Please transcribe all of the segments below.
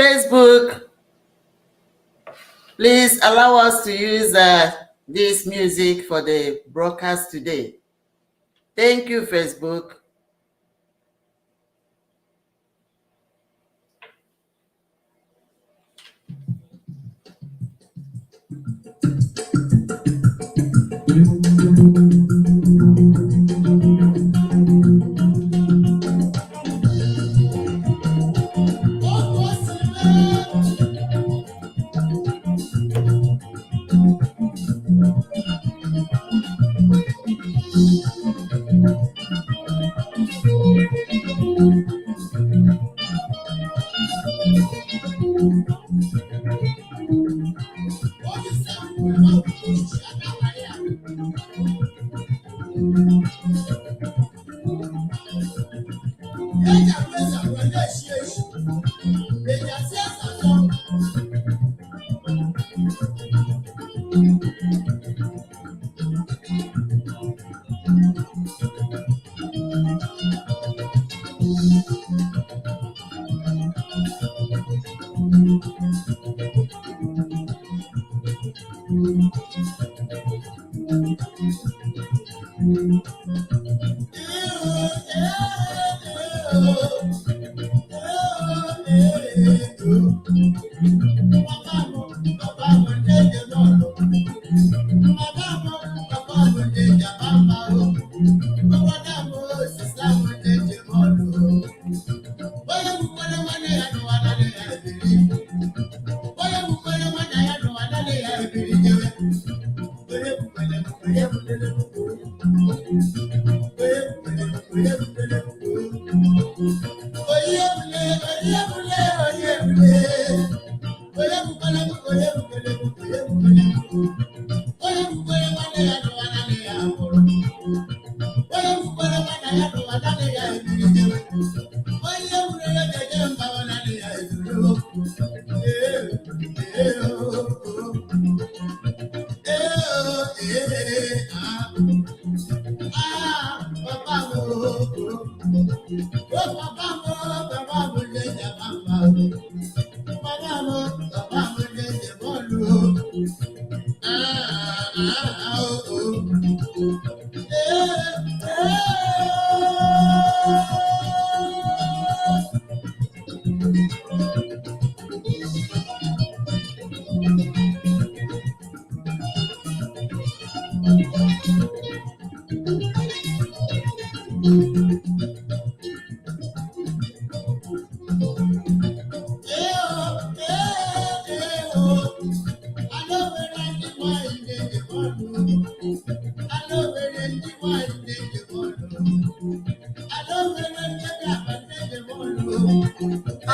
Facebook, please allow us to use this music for the broadcast today. Thank you, Facebook.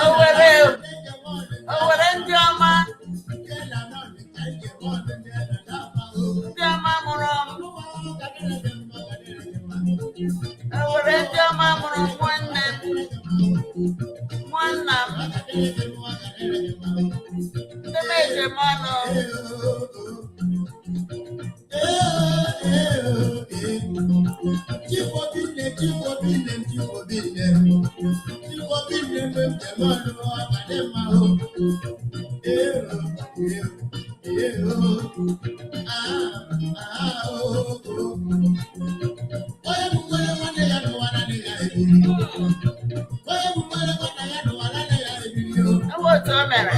Owere, Owere ndị ọma, ndị ọma mụrụ m. Owere ndị ọma mụrụ m nwanne m, nwanna m, ndị m ejem ọnụ. Ewe otu o mere.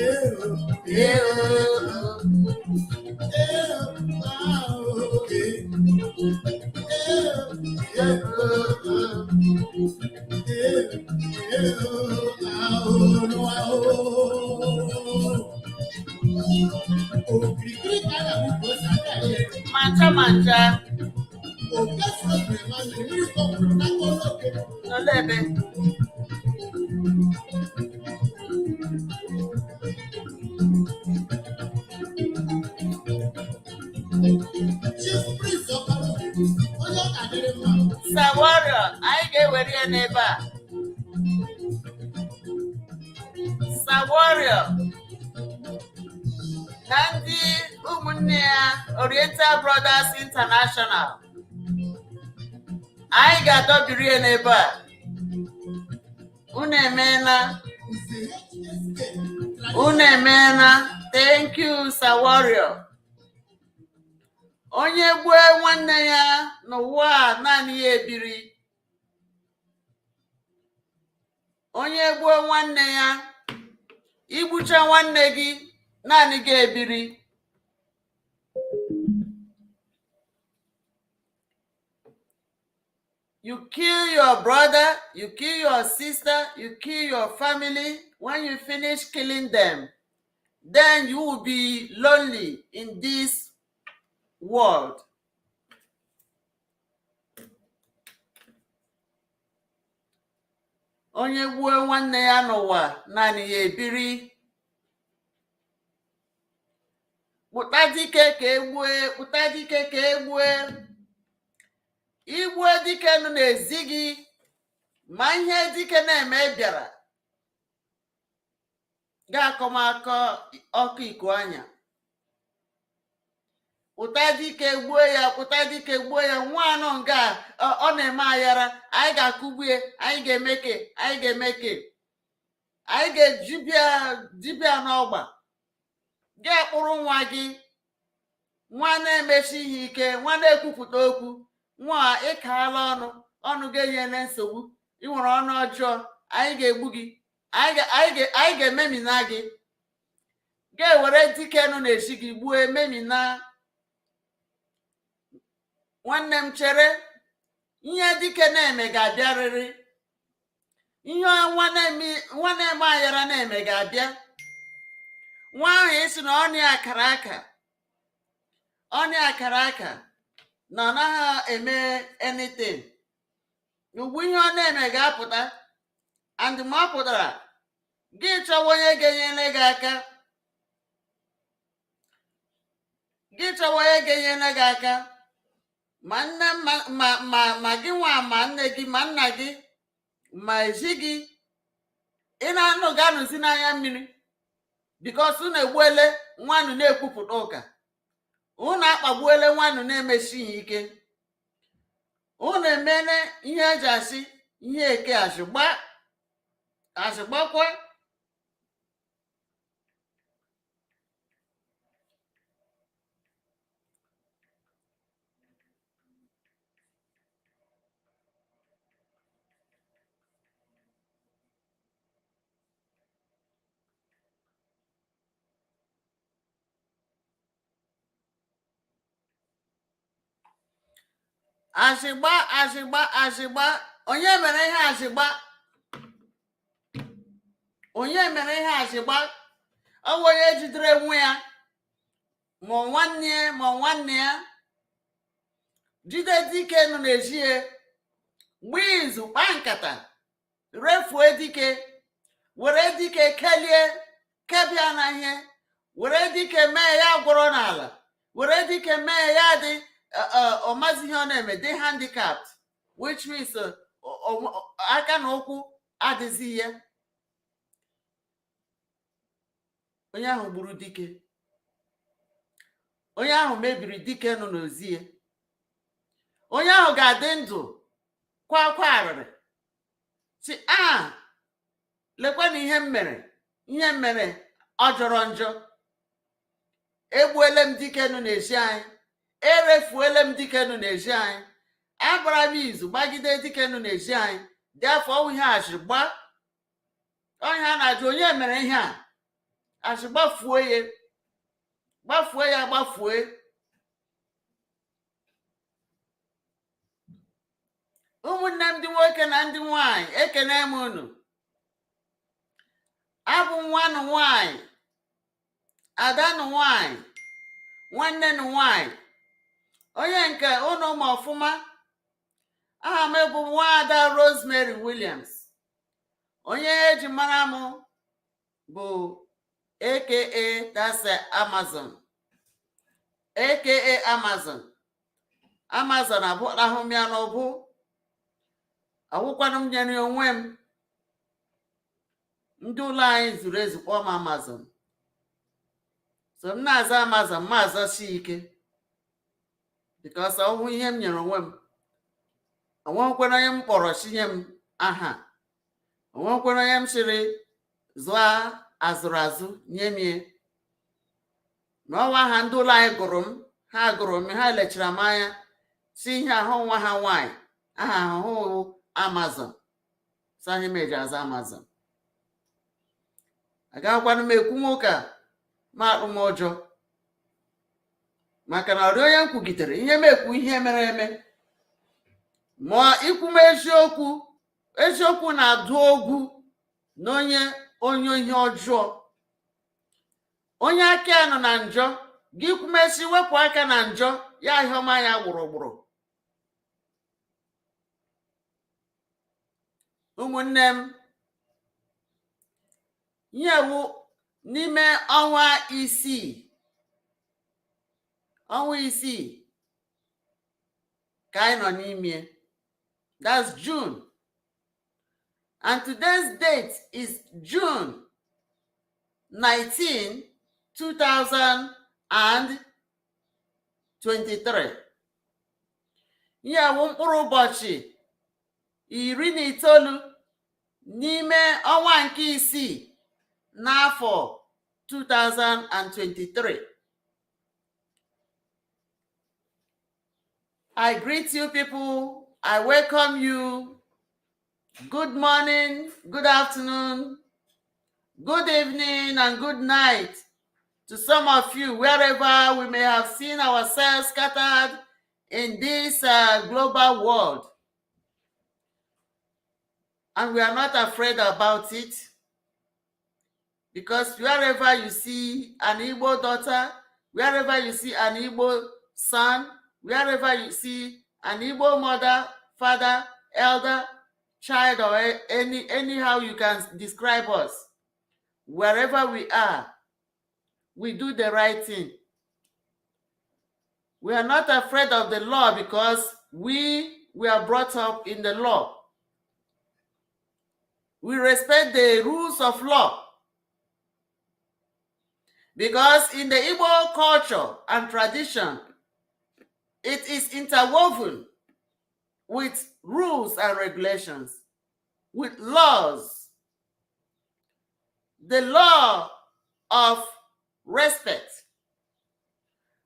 Ee, mancha mancha n'ole ebe. Sir Warrior, anyị ga-ewere ya n'ebe a. Sir Warrior na ndị ụmụnne ya Oriental Brothers International. Anyị ga-adọbiri ya n'ebe a. Unu emeela. Unu emeela. Thank you, Sir Warrior. Onye gbue nwanne ya n'ụwa a, naanị ya ebiri. Onye gbuo nwanne ya, igbucha nwanne gị, naanị gị ebiri. You kill your brother, you kill your sister, you kill your family. When you finish killing them, then you will be lonely in this world. Onye gbuo nwanne ya n'ụwa, naanị ya ebiri. Kpụta dike ka egbue, kpụta dike ka egbue. Igbue dike nọ n'ezi gị, ma ihe dike na-eme bịara ga-akọmakọ ọkụ iku anya. Kpụta dike gbuo ya, kpụta dike gbuo ya. Nwa anọ nga ọ na-eme aghara, anyị ga-akụgbue, anyị ga-emeke, anyị ga-emeke, anyị ga-ejibịa dibịa n'ọgba. Gị kpụrụ nwa gị, nwa na-emechi ihe ike, nwa na-ekwupụta okwu, nwa ịkaala ọnụ, ọnụ gị enyela nsogbu, ị nwere ọnụ ọjọọ, anyị ga-egbu gị, anyị ga-ememina gị. Ga-ewere dike nọ n'ezi gị gbuo, ememina. Nwanne m, chere, ihe dike na-eme ga-abịarịrị. Ihe nwa na-eme aghara na-eme ga-abịa. Nwa ahụ isi na ọnụ ya akara aka, ọnụ ya akara aka na ọ naghị eme anything, ugbu ihe ọ na-eme ga-apụta. And ma ọ pụtara, gị chọwa onye ga-enyere gị aka, gị chọwa onye ga-enyere gị aka, ma nne ma ma ma ma gị nwa, ma nne gị, ma nna gị, ma ezi gị. Ị na-anụ ga-anụzi n'anya mmiri, because unu egbuele nwanụ na-ekwupụta ụka, unu akpagbuele nwanụ na-emesi ihe ike, unu emene ihe eji asị ihe eke azụgba azụgbakwa. Azịgba, azịgba, azịgba. Onye mere ihe azịgba? Onye mere ihe azịgba? Ọ bụ onye jidere nwa ya, ma ọ nwanne ya, ma ọ nwanne ya, jide dike nọ n'ezi ya, gbaa izu, kpaa nkata, refue dike, were dike kelie kebịa na ihe, were dike mee ya gwọrọ n'ala, were dike mee ya dị ọ mazi ihe ọ na-eme, dị handicapped, which means aka na ụkwụ adịghị ya. Onye ahụ gburu dike, onye ahụ mebiri dike nọ n'ozi ya, onye ahụ ga-adị ndụ kwa akwa arịrị si a lekwa na ihe m mere, ihe m mere ọ jọrọ njọ. Egbuele m dike nọ n'ezi anyị, erefuele m dike nọ n'ezi anyị, agbara m izu gbagide dike nọ n'ezi anyị. Dị afọ ọwụ ihe azịgba ọhịa a na-ajụ onye mere ihe a. Azị gbafuo ya, gbafuo ya, gbafue. Ụmụnne m ndị nwoke na ndị nwanyị, ekene m unu. Abụ nwanụ nwanyị, adanụ nwanyị, nwanne nụ nwanyị, onye nke unu ma ọfụma. Aha m bụ Nwaada Rosemary Williams. Onye eji mara m bụ aka that's Amazon, aka Amazon. Amazon abụrahụ m ya n'ụbụ, ọwụkwanụ m nyere onwe m. Ndị ụlọ anyị zuru ezu kpọọ m Amazon. So m na-aza Amazon, ma azọsi ike, because ọhụ ihe m nyere onwe m. Onwekwara onye m kpọrọ chinye m aha, onwekwara onye m sịrị zụọ azụrụ azụ nye m ya. Ma ọwa aha ndị ụlọ anyị gụrụ m, ha gụrụ m, ha lechara m anya si ihe ahụ nwa ha nwaanyị aha ahụhụ Amazon. So ihe m eji aza Amazon. Agakwanụ m ekwu nwoke a ma akpụ m ụjọ, maka na ọ dị onye m kwugidere ihe m ekwu ihe mere eme. Ma ikwu m eziokwu, eziokwu na-adụ ogwu na onye onye ihe ọjọọ, onye aka ya nọ na njọ. Gị kwumesi wepụ aka na njọ ya, ahịa ọma ya gbụrụgbụrụ. Ụmụnne m, ihe wu n'ime ọnwa 6, ọnwa 6 ka anyị nọ n'ime. That's June, and today's date is June 19, 2023. Ihe wụ mkpụrụ ụbọchị 19 n'ime ọnwa nke 6 n'afọ 2023. I greet you people. I welcome you. Good morning, good afternoon, good evening, and good night to some of you, wherever we may have seen ourselves scattered in this global world. And we are not afraid about it, because wherever you see an Igbo daughter, wherever you see an Igbo son, wherever you see an Igbo mother, father, elder, child, or anyhow you can describe us, wherever we are, we do the right thing. We are not afraid of the law because we are brought up in the law. We respect the rules of law. Because in the Igbo culture and tradition, it is interwoven with rules and regulations, with laws. The law of respect,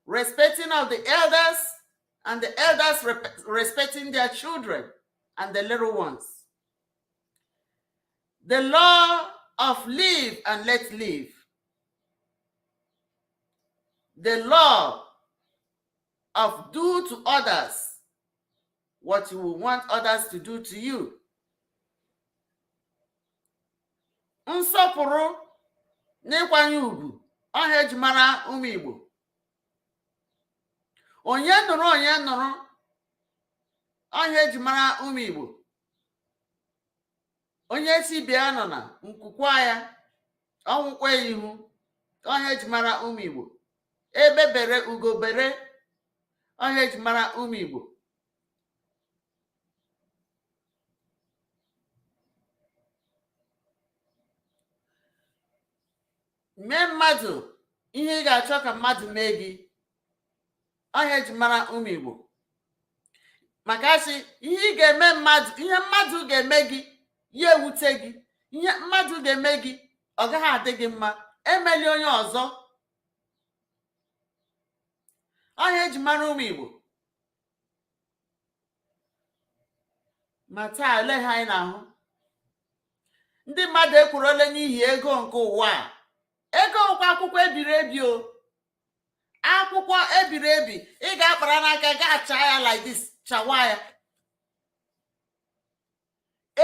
respecting of the elders, and the elders respecting their children and the little ones. The law of live and let live. The law of do to others what you will want others to do to you. Nsọpụrụ na ịkwanye ugwu ọha eji mara ụmụ Igbo. Onye nụrụ, onye nụrụ, ọha eji mara ụmụ Igbo. Onye si bịa nọ na nkwukwa ya ọnwụkwa ya ihu, ọha eji mara ụmụ Igbo. Ebe bere, ugo bere, ọha eji mara ụmụ Igbo. Mee mmadụ ihe ị ga-achọ ka mmadụ mee gị, ọha eji mara ụmụ Igbo. Maka asị ihe ị ga-eme mmadụ, ihe mmadụ ga-eme gị ya ewute gị, ihe mmadụ ga-eme gị ọ gaghị adị gị mma, emeli onye ọzọ. Ọha eji mara ụmụ Igbo. Ma taa, olee ihe anyị na-ahụ? Ndị mmadụ ekwuruole n'ihi ego nke ụwa a. Ego nkwa akwụkwọ ebiri ebi o, akwụkwọ ebiri ebi ị ga-akpara n'aka ga-acha ya like this, chawa ya.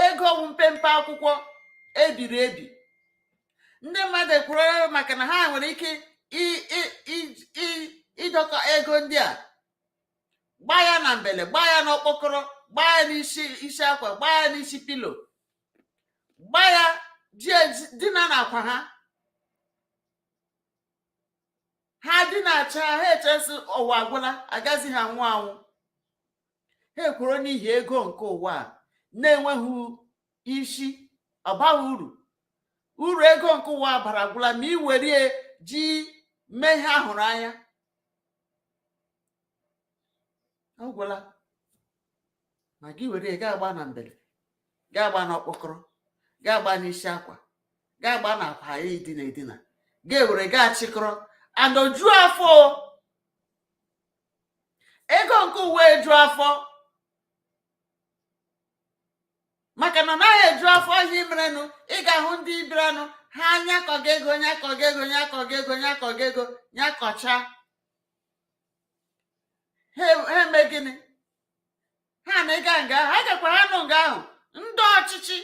Ego wụ mpempe akwụkwọ ebiri ebi. Ndị mmadụ ekwuruole maka na ha nwere ike ịdọkọ ego ndị a, gbaa ya na mbele, gbaa ya n'okpokoro, gbaa ya n'isi isi akwa, gbaa ya n'isi pillow, gbaa ya ji dina n'akwa ha. Ha dinacha, ha echesi ụwa agwụla, agazi ha anwụ anwụ. Ha ekworo n'ihi ego nke ụwa a na-enweghị isi, ọ baghị uru. Uru ego nke ụwa bara agwụla ma ị were ji mee ihe ahụrụ anya. Ọ gwụla ma gị were gaa agba na mbele, gaa agba n'ọkpọkọrọ, gaa agba n'isi akwa, gaa agba na akwa edina edina, ga ewere gaa chịkọrọ and oju afọ. Ego nke ụwa eju afọ, maka na ọ naghị eju afọ. Ihe merenụ, ị ga-ahụ ndị bịaranụ, ha nyakọga ego, nyakọga ego, nyakọga ego, nyakọga ego, nyakọcha ha. Eme gịnị? Ha na-ịga nga, ha gakwa ha nọ nga ahụ. Ndị ọchịchị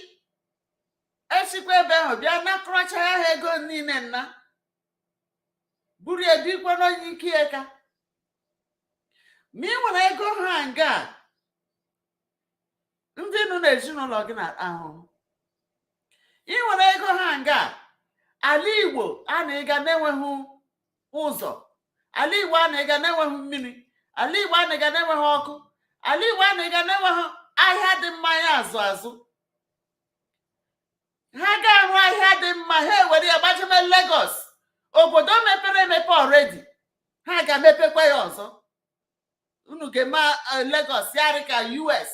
esikwa ebe ahụ bịa nakọrọcha ha ego niile, nna buru ebikwa n'onye ike ya. Ka ma ị nwere ego ha nga, ndị nọ n'ezinụlọ gị na-ata ahụhụ. Ị nwere ego ha nga, ala Igbo a na-ịga na-enweghị ụzọ, ala Igbo a na-ịga na-enweghị mmiri, ala Igbo a na-ịga na-enweghị ọkụ, ala Igbo a na-ịga na-enweghị ahịa dị mma ya azụ azụ. Ha ga-arụ ahịa dị mma, ha ewere ya gbajeme Lagos, obodo mepere emepe already. Ha ga-emepekwa ya ọzọ. Unu ga-eme Lagos ya dị ka US,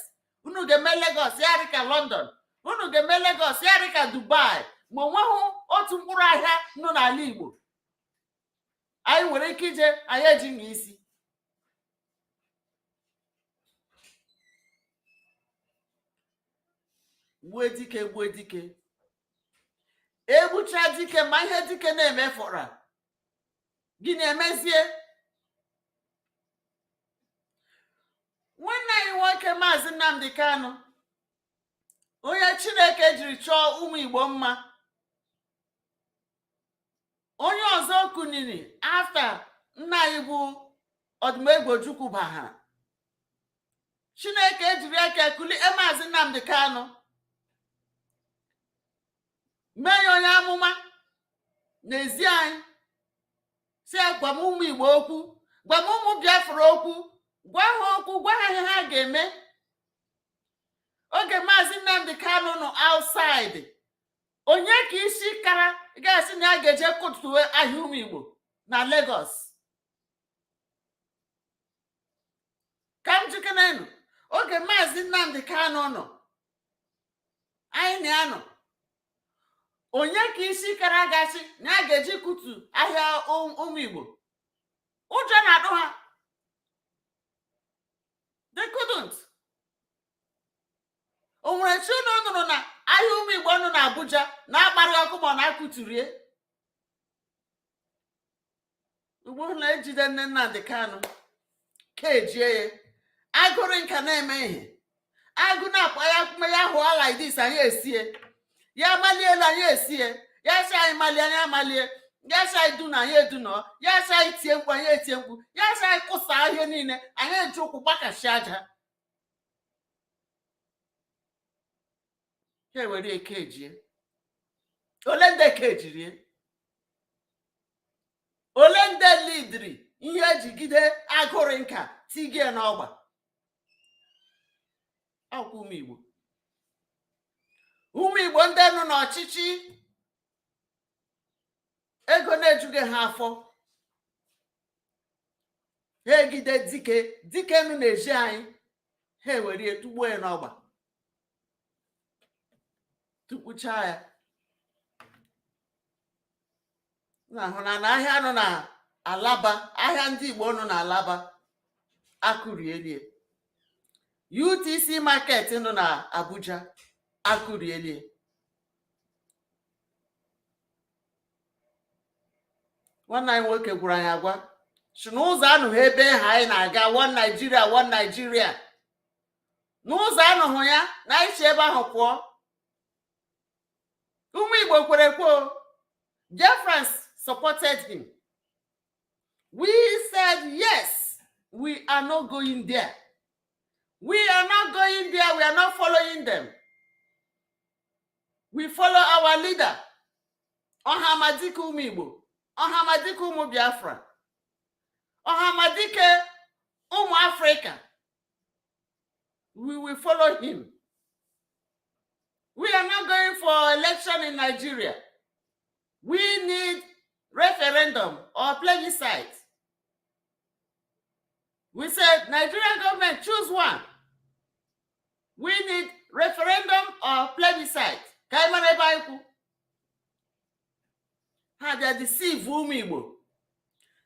unu ga-eme Lagos ya dị ka London, unu ga-eme Lagos ya dị ka Dubai, ma o nweghị otu mkpụrụ ahịa nọ n'ala Igbo anyị nwere ike ije. Anyị eji nga isi gbue dike, gbue dike, egbucha dike. Ma ihe dike na-eme fọrọ gịnị emezie? Nwanne anyị nwoke, Maazị Nnamdi Kanu, onye Chineke jiri chọọ ụmụ Igbo mma, onye ọzọ kuniri after nna anyị bụ Ọdụmegwu Ojukwu bahara. Chineke ejiri aka kulie Maazị Nnamdi Kanu, mee ya onye amụma n'ezi anyị, si ya gwa m ụmụ Igbo okwu, gwa m ụmụ Biafra okwu, gwa ha okwu, gwa ha ihe ha ga-eme. Oge Maazị Nnamdi Kanu nọ outside, onye ka isi kara ga-asị na ya ga-eje kụtuwe ahịa ụmụ Igbo na Lagos? Ka m jukenenu, oge Maazị Nnamdi Kanu nọ, anyị na ya nọ, onye ka isi kara gasị na ya ga-eji kutu ahịa ụmụ Igbo? Ụjọ na-atụ ha. They couldn't. O nwere chi unu nụrụ na ahịa ụmụ Igbo nọ na Abuja na-akparị ọkụ ma ọ na-akụturie? Ugbu na-ejide nne Nnamdi Kanu ka ejie ya, agụrụ nka na-eme ihe agụ na-akpa ya mgbe ya hụọ like this, anyị esie ya malie elu, anyị esie ya sị anyị malie, anyị amalie ya sị anyị duna, anyị edunọ ya sị anyị tie mkpu, anyị etie mkpu ya sị anyị kụsaa ihe niile, anyị eji ụkwụ gbakashi aja. Ha ewere eke ejie. Ole ndị eke ejirie? Ole ndị lidiri ihe ejigide agụrụ nka tigie n'ọgba akwụkwọ? Ụmụ Igbo, ụmụ Igbo ndị nọ n'ọchịchị, ego na-ejughị ha afọ, ha egide dike, dike nụ na-eji anyị, ha ewere tugbuo ya n'ọgba, tukpuchaa ya. Na-ahụ na ahịa nọ na Alaba, ahịa ndị Igbo nọ na Alaba akụrielie, UTC market nọ na Abuja akụrielie. Nwanne anyị nwoke gwara anyị agwa si n'ụzọ anụghị ebe ha anyị na-aga, one Nigeria, one Nigeria, n'ụzọ anụghị ya na anyị si ebe ahụ pụọ. Ụmụ Igbo kwere ekwe. Biafrans supported him. We said yes, we are not going there, we are not going there, we are not following them. We follow our leader, Ọhamadike ụmụ Igbo, Ọhamadike ụmụ Biafra, Ọhamadike ụmụ Afrịka. We will follow him. We are not going for election in Nigeria. We need referendum or plebiscite. We said, Nigerian government, choose one. We need referendum or plebiscite. Ka anyị mara ebe anyị kwụ. Ha bịa deceive ụmụ Igbo,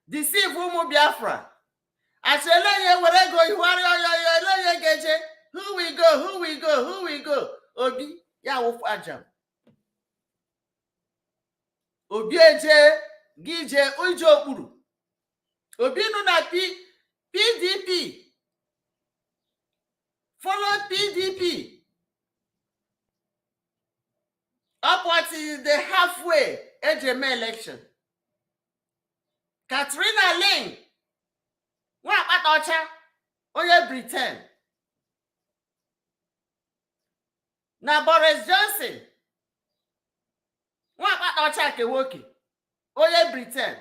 deceive ụmụ Biafra. Achị ele onye were ego ihugharị ọyọyọ, ele onye ga-eje. Who we go, who we go, who we go? Obi ya wụfu aja. Obi eje gị jee ije okpuru. Obi nụ na PDP, follow PDP up to the halfway eji eme election. Katrina Lane, nwa akpata ọcha onye Britain, na Boris Johnson, nwa akpata ọcha nke nwoke onye Britain,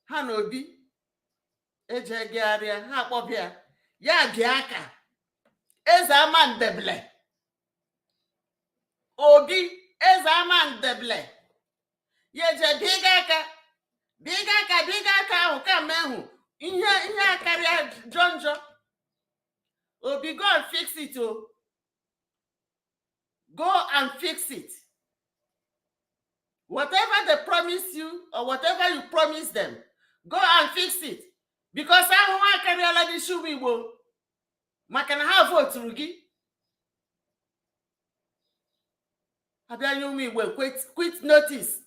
ha na Obi ejegharịa, ha akpọbịa ya bịa aka eze ama ndeble. Obi eze ama ndeble ya eje biga aka, biga aka, biga aka ahụ ka mehụ ihe ihe akarịa jọ njọ. Obi, go and fix it o. Go and fix it. Whatever they promise you or whatever you promise them, go and fix it, because ahụhụ akarịala n'isi ụmụ Igbo maka na ha voturu gị. Abịa nye ụmụ Igbo quit notice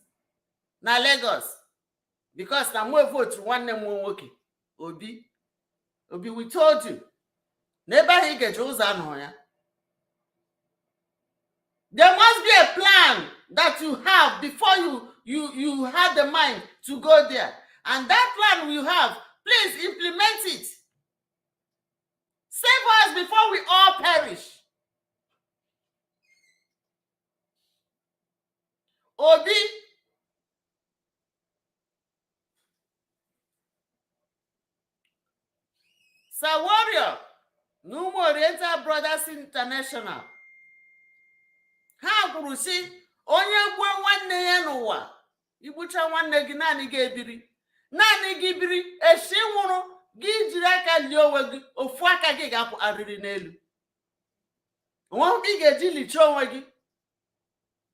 na Lagos because na mụ voturu nwanne m nwoke Obi. Obi, we told you na ebe ahụ ị ga-eje ụzọ anụghị ya. There must be a plan that you have before you have the mind to go there, and that plan you have, please implement it. Save us before we all perish. Obi, Sawario na ụmụ Oriental Brothers International, ha kwuru sị onye gbuo nwanne ya n'ụwa, igbucha nwanne gị, naanị gị ebiri, naanị gị biri echi nwụrụ gị jiri aka lie onwe gị, ofu aka gị ga-apụ arịrị n'elu. Onwe ị ga-eji lichaa onwe gị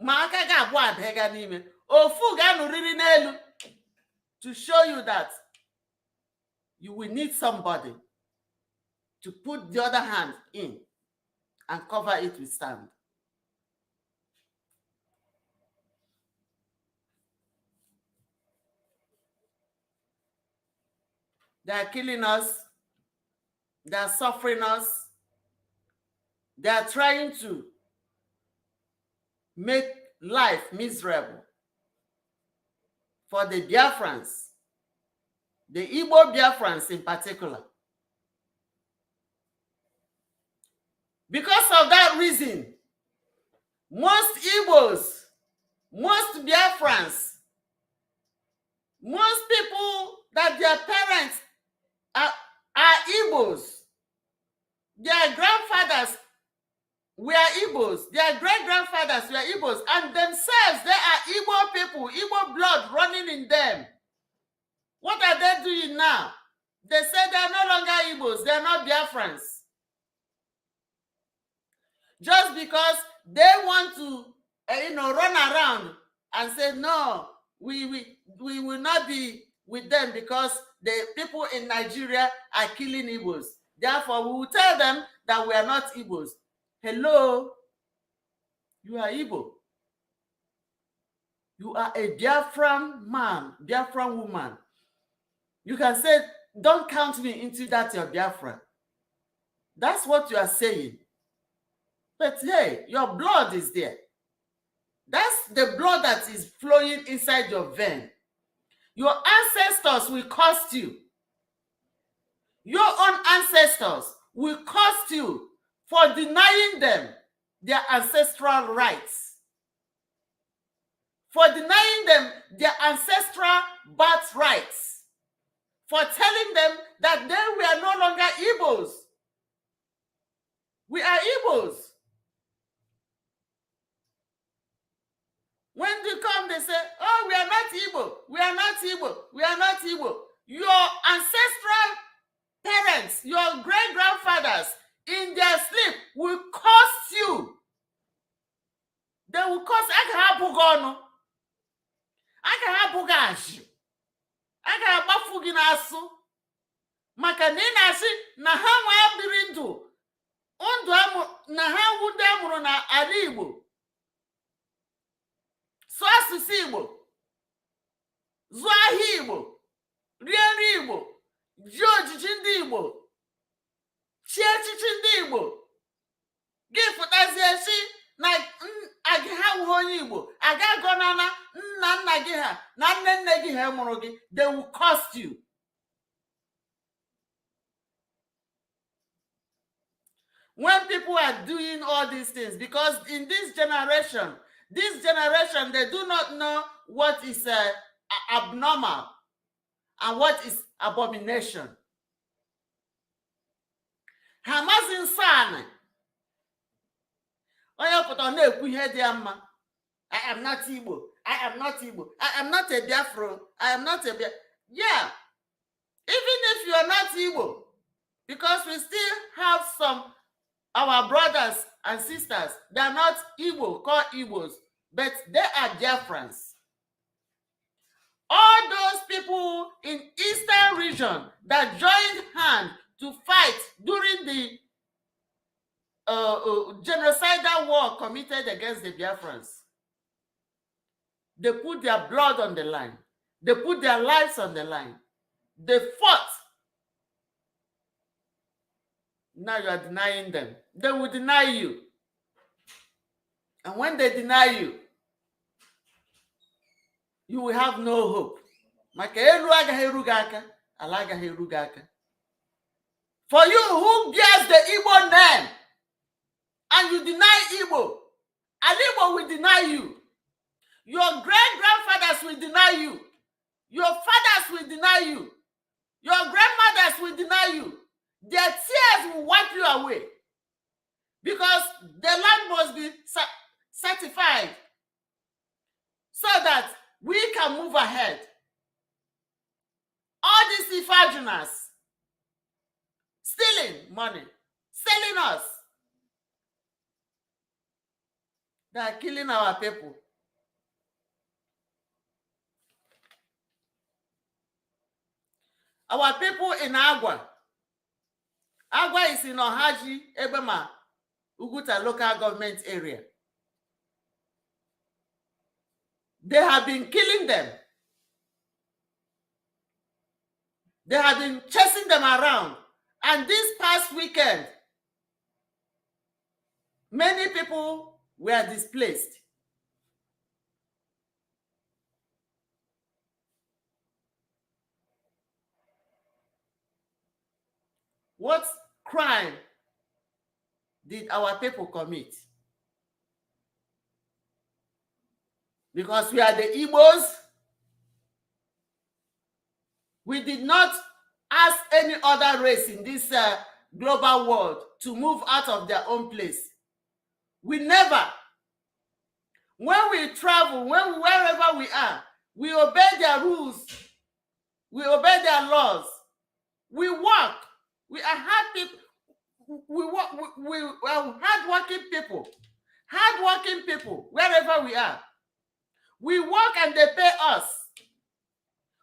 ma aka gị abụọ adịga n'ime, ofu ga-anọrịrị n'elu to show you that you will need somebody to put the other hand in and cover it with sand. They are killing us. They are suffering us. They are trying to make life miserable for the Biafrans, the Igbo Biafrans in particular. Because of that reason, most Igbos, most Biafrans, most people that their parents are Igbos, their grandfathers were Igbos, their great-grandfathers were Igbos, and themselves, they are Igbo people, Igbo blood running in them. What are they doing now? They say they are no longer Igbos, they are not Biafrans. Just because they want to run around and say, no, we will not be with them because the people in Nigeria are killing Igbos. Therefore, we will tell them that we are not Igbos. Hello, you are Igbo. You are a Biafran man, Biafran woman. You can say, don't count me into that your Biafra. That's what you are saying. But hey, your blood is there. That's the blood that is flowing inside your vein. Your ancestors will cost you. Your own ancestors will cost you for denying them their ancestral rights, for denying them their ancestral birthrights, for telling them that they were no longer Igbos. We are Igbos. When say, "Oh, we are not Igbo, we are not Igbo, we are not Igbo." Your ancestral parents, your great grandfathers, in their sleep will curse you. They will curse. A ga-abụ gị ọnụ, a ga-abụ gị azụ, a ga-agbafu gị n'asụ maka na ị na-asị na ha nwa biri ndụ ndụ na ha wu ndị a mụrụ na ala Igbo, sụọ asụsụ Igbo, zụọ ahịa Igbo, rie nri Igbo, ji ojiji ndị Igbo, chie echichi ndị Igbo. Gị pụtazie si na ha wụ onye Igbo, aga agọnana nna nna gị ha na nne nne gị ha mụrụ gị. They will curse you. When people are doing all these things, because in this generation, they do not know what is abnormal and what is abomination. Ha amaghị nsọ anị. Onye pụta ọ na-ekwu ihe dị ya mma. "I am not Igbo, I am not Igbo, I am not a Biafra, I am not a Bia." Yeah, even if you are not Igbo, because we still have some our brothers and sisters, they are not Igbo, called Igbos, but they are Biafrans. All those people in eastern region that joined hand to fight during the genocidal war committed against the Biafrans, they put their blood on the line. They put their lives on the line. They fought. Now you are denying them. They will deny you. And when they deny you, you will have no hope. Maka elu agaghị eru gị aka, ala agaghị eru gị aka. For you who bears the Igbo name and you deny Igbo, Ala Igbo will deny you. Your great grandfathers will deny you. Your fathers will deny you. Your grandmothers will deny you. Their tears will wipe you away. Because the land must be certified so that we can move ahead. All these Ifajunas stealing money, selling us. They are killing our people. Our people in Agwa. Agwa is in Ohaji, Egbema, Oguta Local Government Area. They have been killing them. They have been chasing them around. And this past weekend, many people were displaced. What crime did our people commit? Because we are the Igbos. We did not ask any other race in this global world to move out of their own place. We never. When we travel, when wherever we are, we obey their rules, we obey their laws, we work. We are hard people. We work. We are hardworking people. Hardworking people wherever we are. We work and they pay us.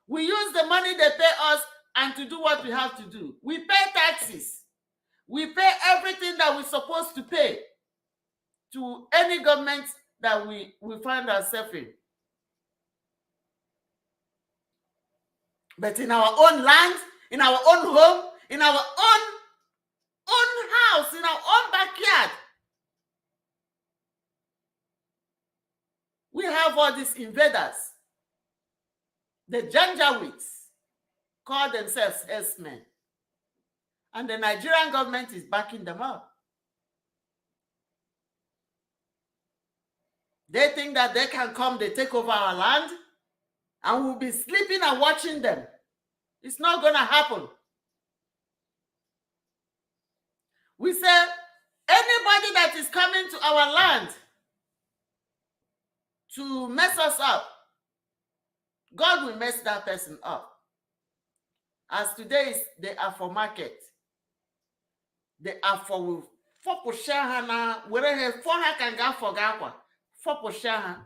We use the money they pay us and to do what we have to do. We pay taxes. We pay everything that we're supposed to pay to any government that we find ourselves in. But in our own land, in our own home, in our own house, in our own backyard, we have all these invaders. The Janjaweeds call themselves herdsmen. And the Nigerian government is backing them up. They think that they can come, they take over our land, and we'll be sleeping and watching them. It's not going to happen. We say anybody that is coming to our land to mess us up, God will mess that person up. As today is, they are for market. They are for will fọpụsịa ha na were ha fọ ha ka nga afọ gị akwa fọpụsịa ha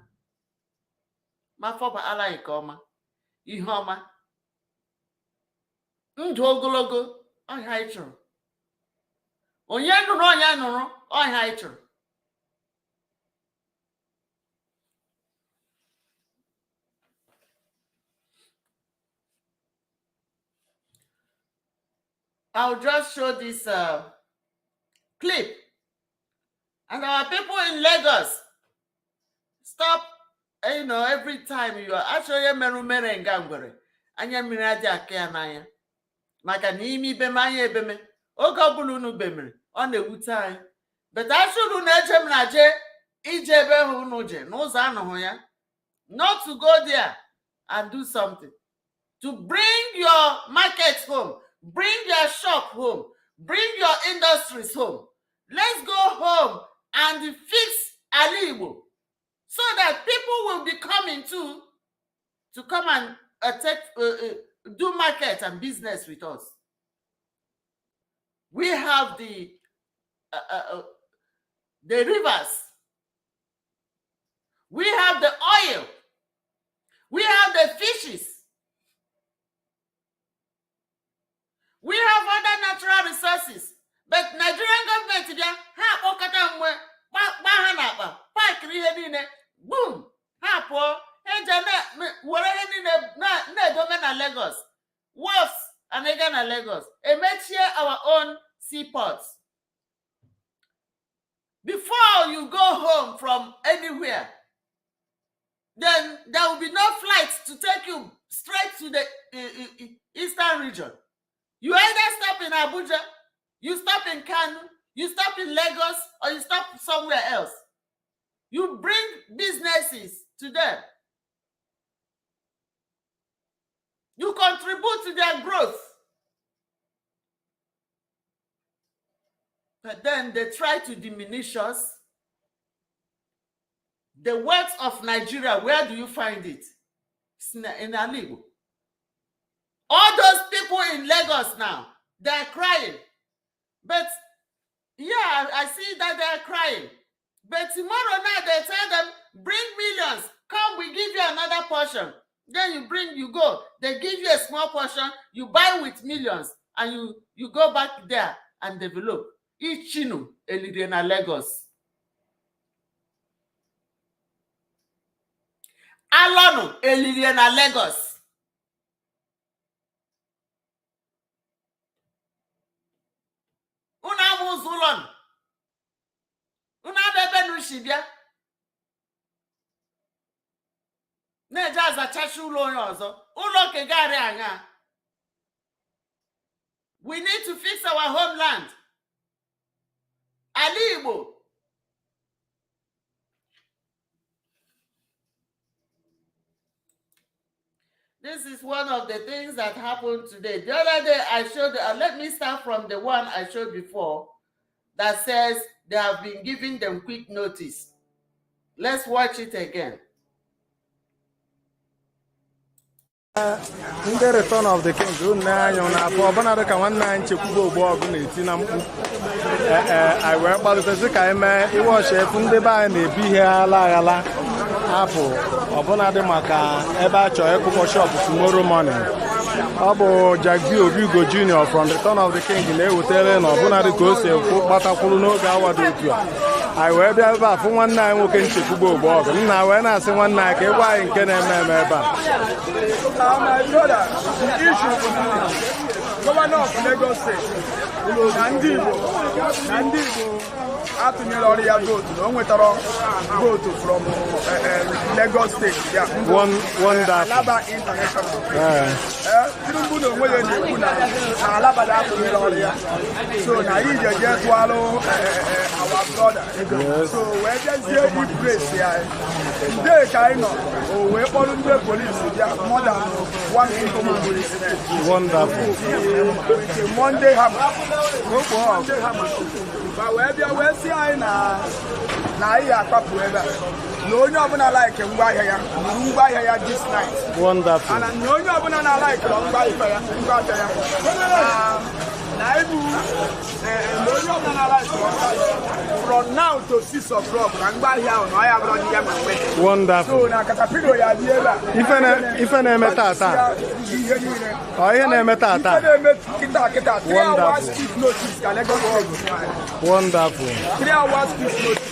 ma fọba ala nke ọma ihe ọma ndụ ogologo ọhịa anyị chọrọ onye nụrụ onye nụrụ ọhịa anyị chọrọ. I'll just show this clip. And our people in Lagos, stop, every time you are actually merụ mere nga ngwere anya mmiri adị aka ya n'anya maka na ime ibeme anya ebeme oge ọbụla unu bemere ọ na-ewute anyị, but asị unu na-eje m na je ije ebe hụ unu je n'ụzọ anụhụ ya, not to go there and do something to bring your market home, bring your shop home, bring your industries home. Let's go home and fix Ala Igbo so that people will be coming too to come and take do market and business with us. We have the rivers. We have the oil. We have the fishes. We have other natural resources. But Nigerian government bịa ha akpọkọta mgbe gba ha n'akpa pakịrị ihe niile, boom, ha pụọ ha eje were ihe niile na-edome na Lagos wharfs and ịga na Lagos emechie our own seaports. Before you go home from anywhere, then there will be no flight to take you straight to the eastern region. You either stop in Abuja, you stop in Kano, you stop in Lagos, or you stop somewhere else. You bring businesses to them. You contribute to their growth. But then they try to diminish us. The wealth of Nigeria, where do you find it? It's in Ala Igbo. All those people in Lagos now, they are crying. But yeah, I see that they are crying. But tomorrow night they tell them, bring millions, come, we give you another portion. Then you bring, you go. They give you a small portion, you buy with millions, and you go back there and develop. Ichinu elire na Lagos. Alọnụ elirie na Lagos. Unu ama ụzọ ụlọ nụ. Unu ama ebe nu si bịa. Na-eje azachachi ụlọ onye ọzọ. Ụlọ kegharị anya. We need to fix our homeland. Ala Igbo. This is one of the things that happened today. The other day I showed, let me start from the one I showed before that says they have been giving them quick notice. Let's watch it again. Ndị Return of the King unu anya na-afụ ọbụna dị ka nwanne anyị Nchekwube Ogbu Ọgụ na-eti na mkpu ee anyị wee gbalịtasị ka anyị mee iwọchi efu ndị be anyị na-ebu ihe aghala aghala apụ ọbụna dị maka ebe a chọrọ ịkụkọ shop tomorrow morning. Ọ bụ Jack B. Obi Ugo Junior from Return of the King na-ewutere na ọbụna dị ka o si ekwu gbatakwuru n'oge awa dị otu a anyị wee bịa ebe a fụ nwanne anyị nwoke Nchekwube Ogbu Ọgụ nna wee na-asị nwanne anyị ka ị gwa anyị nke na-eme eme ebe a. My brother, the issue bụ na governor of Lagos State na ndị Igbo atụnyere ọrụ ya vote na o nwetara vote from Lagos State ya Wonderful. Alaba International. Ee. Tinubu na onwe ya na-ekwu na Alaba da atụnyere ọrụ ya so na anyị jeje tụalụ our brother. Yes. So wee jezie ipresi ya today ka anyị nọ o wee kpọrọ ndị polisi bịa, more than 150 policemen Wonderful. with a Monday hammer. Monday hammer. Ba wee bịa wee sị anyị na anyị akpapụ ebe a. Na onye ọbụla like ngwaahịa ya buru ngwaahịa ya this night. Wonderful. Ana na onye ọbụla na-alike ngwaahịa ya, ngwaahịa ya na ibu na onye ọbụla na-alike ngwaahịa ya from now to 6 o'clock na ngwaahịa ahụ na ọ ya bụrụ ndị ya ma mgbede. Wonderful. So na caterpillar ya dị ebe a. Ife na-eme tata. Ihe niile. Ọ ihe na-eme tata. Ife na-eme kịta kịta, 3 hours Wonderful. quick notice ka Lagos State nye anyị. Wonderful. 3 hours quick notice.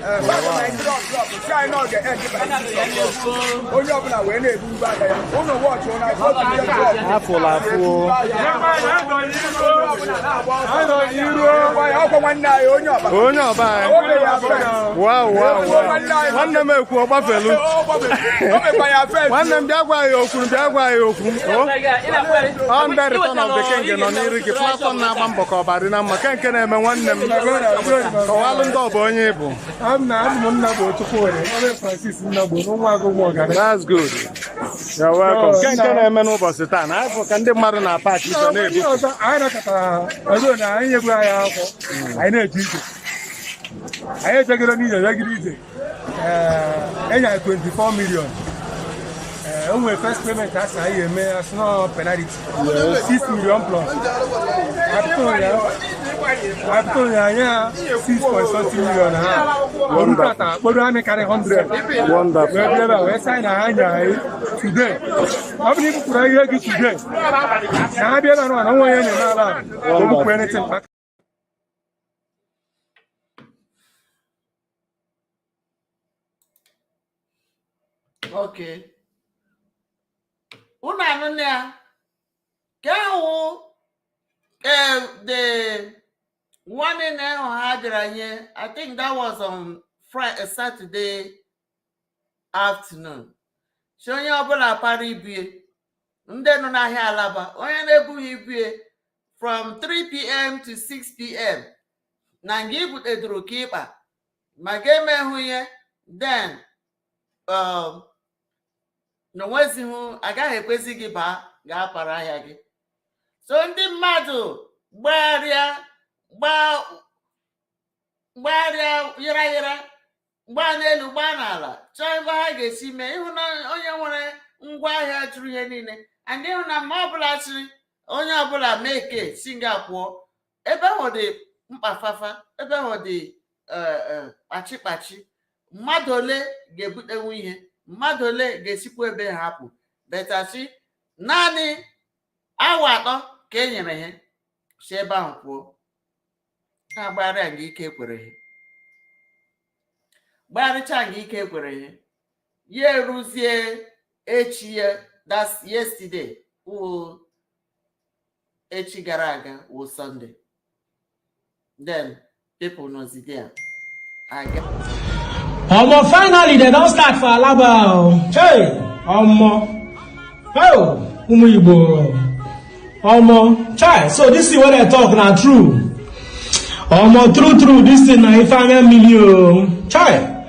Back by 3 o'clock, si anyị na ọ ga-end by 6 o'clock. Onye ọbụla wee na-ebu ngwa ahịa ya. Ụnụ watch ụnụ afọ ndị truck. Afụla afụ. Ọkwa nwanne anyị onye ọba. Onye ọba anyị. O mere ya first. Wow. Nwanne m ekwu ọgbafelu. O mekwa ya first. Nwanne m, bịa gwa ya okwu, bịa gwa ya okwu. O ọ ndị Return of the King nọ n'iru gị, platform na-agba mbọ ka ọba dị na mma. Ke nke na-eme, nwanne m, kọwalụ ndị ọba onye ị bụ. Abụ m Nnagbo Chukwuwere, Onye Francis Nnagbo, n'ụmụ agụgụ ọgara. That's good. You're welcome. Ke nke na-eme n'ụbọchị taa na afọ ka ndị mmadụ na-apaki ife Ihe na-ebu. ọzọ anyị nakọtara ọzọ na anyị nyegbu anyị akwụkwọ, anyị na-eje ije. Anyị ejegoro n'ije, jegide ije. Ee, enye anyị 24 million. Ee, o nwere first payment a sị anyị eme, asị nọ penalty 6 million plus. Apụta ụnyaahụ anyị ha 6 point something million ha. Orukata kpọrọ amị karị 100. Wonderful. Wee bịa ebe a wee sị anyị na ha nye anyị today. Ọ bụrụ na ị bupụrụ ihe gị today, na ha bịa ebe a na onwe onye na-eme ala a, o bupụ anything. Okay. Unu anụ ya ka ahụ the warning ahụ ha bịara nye. I think that was on Friday, Saturday afternoon. Si onye ọbụla para ibie, ndị nọ n'ahịa Alaba, onye na-ebughị ibie from 3 p.m. to 6 p.m. na nga ibutedoro ka ịkpa ma ga-emehụ ihe, then na onwezighị, agaghị ekwezi gị baa gaa para ahịa gị. So ndị mmadụ gbagharịa, gbaa gbagharịa, yara yara, gbaa n'elu, gbaa n'ala, chọọ ebe ha ga-esi mee ịhụ na onye nwere ngwaahịa jụrụ ihe niile and ịhụ na mma ọbụla chịrị onye ọbụla mee ke si nga pụọ. Ebe ahụ dị mkpafafa, ebe ahụ dị kpachi kpachi. Mmadụ ole ga-ebutenwu ihe? Mmadụ ole ga-esikwa ebe ha pụ? Betachi naanị awa 3 ka e nyere ha si ebe ahụ pụọ. Ha gbagharịa nga ike kwere ha, gbagharịcha nga ike kwere ha, ya eruzie echi ya, that's yesterday, wụ echi gara aga, wụ Sunday. Then people nọzi there aga. Omo, finally dem don start for Alaba o. Hey, omo. Oh, ụmụ Igbo. Omo, chai, so this thing wey dem talk na true. Omo, true true, this thing na ifeanya mmiri o. Chai,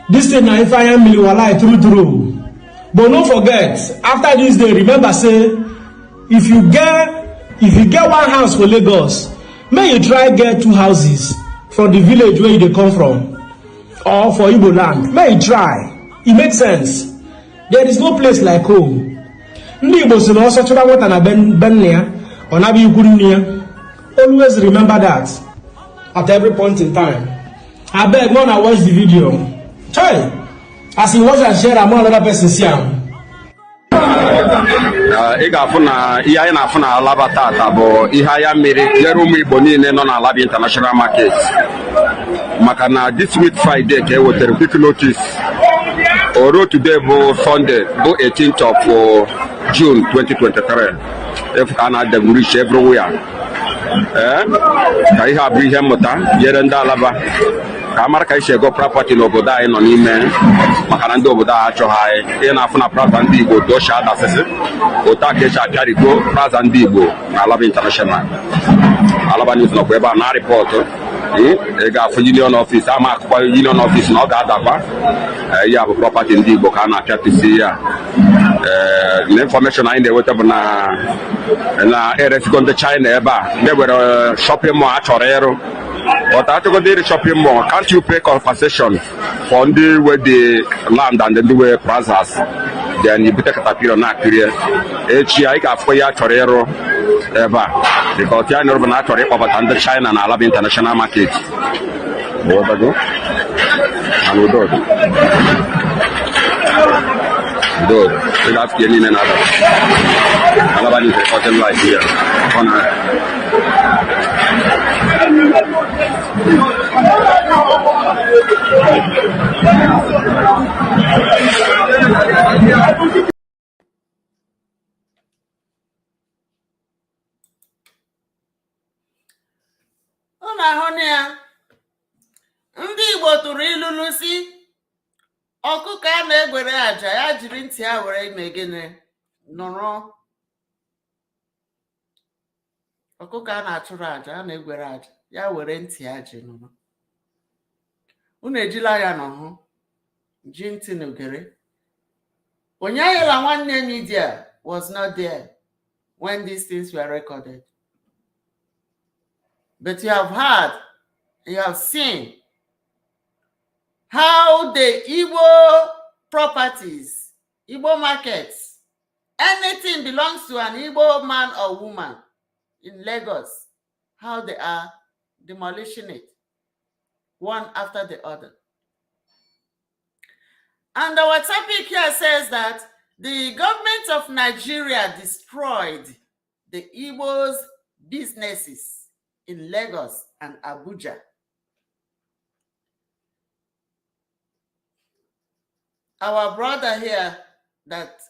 this thing na ifeanya mmiri, walai, true true. But no forget, after this day, remember say, if you get one house for Lagos, make you try get two houses from the village wey you dey come from or for Igbo land. Make you try. E make sense. There is no place like home. Ndị Igbo si na ọsọ chụra nwata na be nna ya, ọ nabịa ikwu nne ya. Always remember that at every point in time. Abeg, make una watch the video. Chai, as you watch and share am, make another person see am. Ị ga-afụ na ihe anyị na-afụ na Alaba tata bụ ihe anya mmiri nyere ụmụ Igbo niile nọ na Alaba International Market, maka na this week Friday ka e wetara quick notice. Oro today bụ Sunday, bụ 18th of June 2023. Efu ka a na-adegwurish everywhere. Ee, ka ihe a bụ ihe mmụta nyere ndị Alaba, ka a mara ka esi ego property n'obodo anyị nọ n'ime, maka na ndị obodo anyị achọghị anyị. Ị na-afụ na plaza ndị Igbo docha adasịsị otu a ka esi apịariko plaza ndị Igbo na Alaba International. Alaba News nọkwa ebe a na report. Ị ga-afụ union office, ama akụkwa union office na ọ ga-adakwa. Ya bụ property ndị Igbo ka a na-apịatụsi ya. Ee, na information anyị na-enweta bụ na na eresigo ndị China ebe a, ndị were shopping mall a chọrọ ịrụ. But achọgodo ịrụ shopping mall, can't you pay compensation for ndị nwe the land and ndị nwe plazas? Then ibute caterpillar na-akụrie. Echi anyị ga-afụ ya chọrọ ịrụ ebe a, because ya nụrụ bụ na a chọrọ ịkpọbata ndị China na Alaba International Market. Ghọtago? Mana udo dị. Udo dị. Ị ga-afụ ihe niile na-ada. Alaba News reporting live here. Ọ na Unu ahụ na ya, ndị Igbo tụrụ ilulu si ọkụkọ a na-egwere aja ya jiri ntị ya were ime gịnị nụrụ. Ọkụkọ a na-achụrụ aja, a na-egwere aja, ya were ntị ya ji nụrụ. Unu ejila ya nọhụ ji ntị na ugere. Onyayela Nwanne Media was not there when these things were recorded. But you have heard, you have seen how the Igbo properties, Igbo markets, anything belongs to an Igbo man or woman in Lagos, how they are demolishing it one after the other. And our topic here says that the government of Nigeria destroyed the Igbo's businesses in Lagos and Abuja. Our brother here that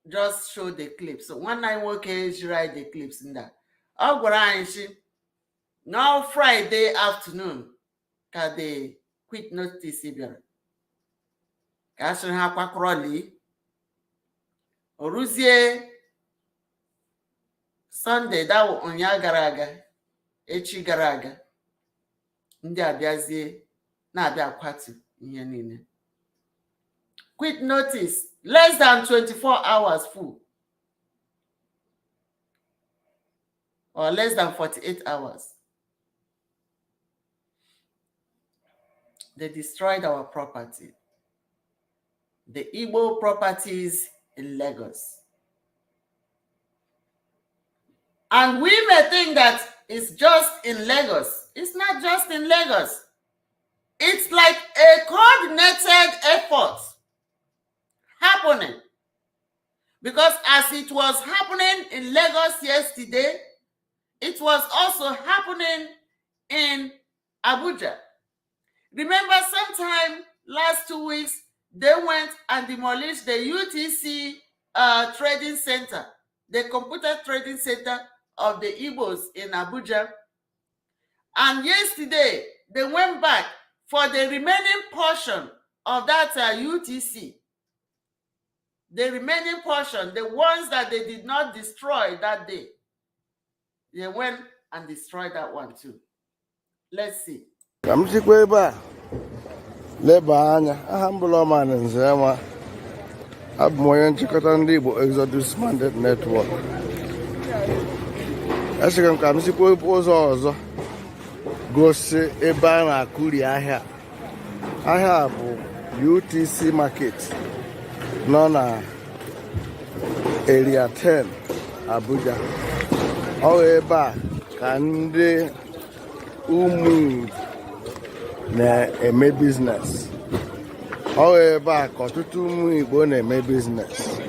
just showed the clip. So nwanne anyị nwoke jiri the clips in that. Ọ gwara anyị sị now Friday afternoon ka the quit notice bịara. Ka a sịrị ha kwakọrọ lee. O ruzie Sunday that ụnyaa gara aga, echi gara aga, ndị abịazie na-abịa akwatu ihe niile. Quit notice less than 24 hours full or less than 48 hours. They destroyed our property, the Igbo properties in Lagos. And we may think that it's just in Lagos. It's not just in Lagos. It's like a coordinated effort happening. Because as it was happening in Lagos yesterday, it was also happening in Abuja. Remember, sometime last 2 weeks, they went and demolished the UTC trading center, the computer trading center of the Igbos in Abuja. And yesterday, they went back for the remaining portion of that UTC. The remaining portion, the ones that they did not destroy that day, they went and destroyed that one too. Let's see. Ka m sikwa ebe a leba anya. Aha m bụla Ọman Nzema. Abụ m onye nchịkọta ndị Igbo Exodus Mandate Network. Esịrị m ka m sikwa ụzọ ọzọ gosi ebe a na-akụri ahịa. Ahịa a bụ UTC Market nọ na Area 10, Abuja. Ọ bụ ebe a ka ndị ụmụ na-eme business. Ọ bụ ebe a ka ọtụtụ ụmụ Igbo na-eme business.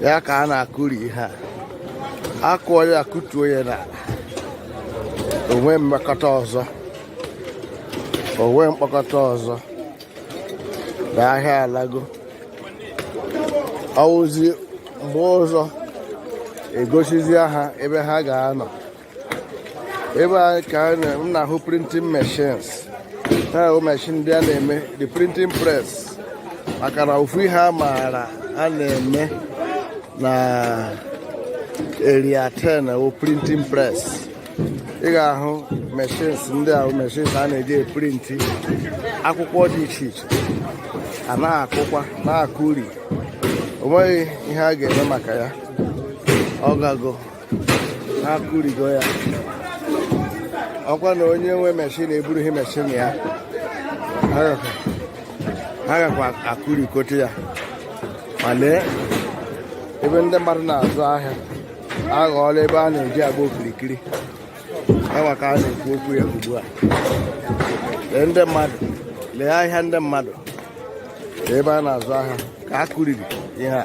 Ya ka a na-akụri ihe a. Akụọ ya, akụtuo ya n'ala, onwe mmekọta ọzọ, onwe mkpokọta ọzọ na ahịa alago. Ọwụzi mgbe ọzọ egosizi ha ebe ha ga-anọ. Ebe a ka m na-ahụ printing machines. Ha bụ machine ndị a na-eme the printing press, maka na ofu ihe a maara a na-eme na Area 10 bụ printing press. Ị ga-ahụ machines ndị ahụ, machines a na-eji e-print akwụkwọ dị iche iche. A na-akụkwa na-akụri, o nweghị ihe a ga-eme maka ya. Ọ gago, na-akụrigo ya. Ọkwa na onye nwe machine eburughị machine ya, ha gakwa akụrikote ya. Ma lee ebe ndị mmadụ na-azụ ahịa aghọọla ebe a na-eji agba okirikiri. Enwa ka a na-ekwu okwu ya ugbu a. Lee ndị mmadụ, lee ahịa ndị mmadụ, lee ebe a na-azụ ahịa ka a kụriri ihe a.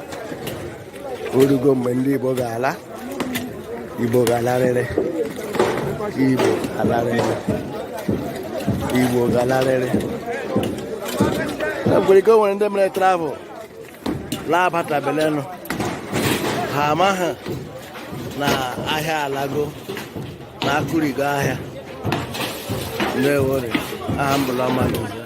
Orugo mgbe ndị Igbo ga-ala. Igbo ga-alarịrị, Igbo alarịrị, Igbo ga-alarịrị. E nwere ike o nwere ndị mere travel laabatabelenụ, ha amaghị na ahịa alago na akụrigo ahịa. Ndewore, aha m bụ Lọma Dozie.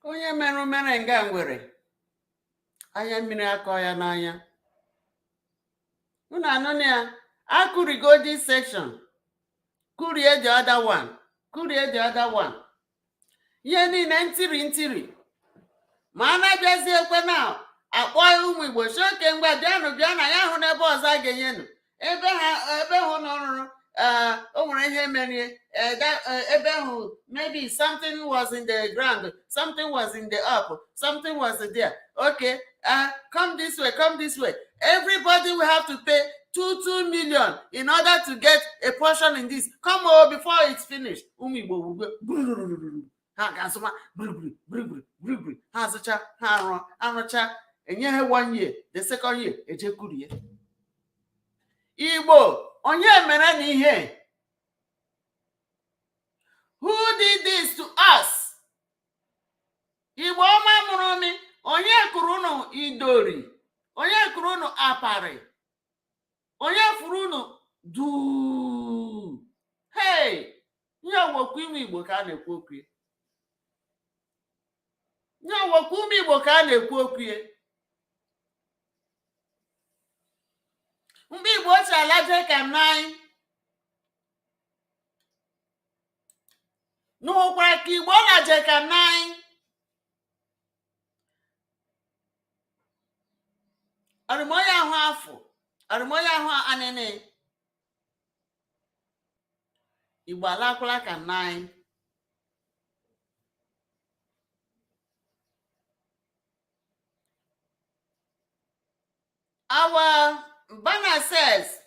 Onye merụ mere nga ngwere anya mmiri akọ ya n'anya. Unu anụ na ya, akụrigo this section, kurie the other one, kurie the other one, ihe niile ntiri ntiri. Ma a na-abịazi ekwe na akpọ ụmụ Igbo si oke ngwa, bịanụ, bịa na ya hụ n'ebe ọzọ a ga-enyenụ ebe ha ebe hụ na ọrụrụ. O nwere ihe merie ebe ahụ. Maybe something was in the ground, something was in the up, something was there. Okay, come this way, come this way. Everybody will have to pay 2 2 million in order to get a portion in this. Come on, before it's finished. Ụmụ Igbo wugbe ha ga-azụma gburugburu gburugburu gburugburu. Ha azụcha, ha arụọ, arụcha, enye ha one year, the second year ejekurie. Igbo, onye mere na ihe? Who did this to us? Igbo ọma mụrụ mi, onye kụrụ unu idori? Onye kụrụ unu aparị? Onye furu unu duu? Hey, ihe owokwu ime Igbo ka a na-ekwu okwu ya. Ihe owokwu ụmụ Igbo ka a na-ekwu okwu ya. Mgbe Igbo ochie alaje ka m n'anyị n'ụkwara ka Igbo laje ka m n'anyị arụmonye ahụ afọ arụmonye ahụ anịnị. Igbo alakwala ka m n'anyị. Our banner says,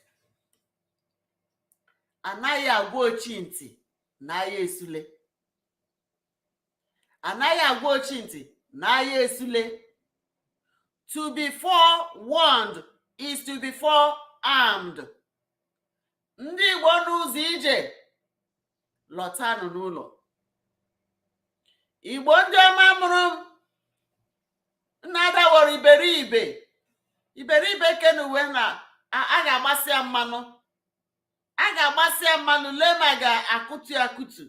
anaghị agwa ochi ntị na agha esule. Anaghị agwa ochi ntị na agha esule. To be forewarned is to be forearmed. Ndị Igbo n'ụzọ ije, lọtanụ n'ụlọ. Igbo ndị ọma mụrụ m nna adaworo iberibe iberibe kenuwe na a ga-agbasị ya mmanụ, a ga-agbasị ya mmanụ. Lee ma ga-akụtu ya akụtu.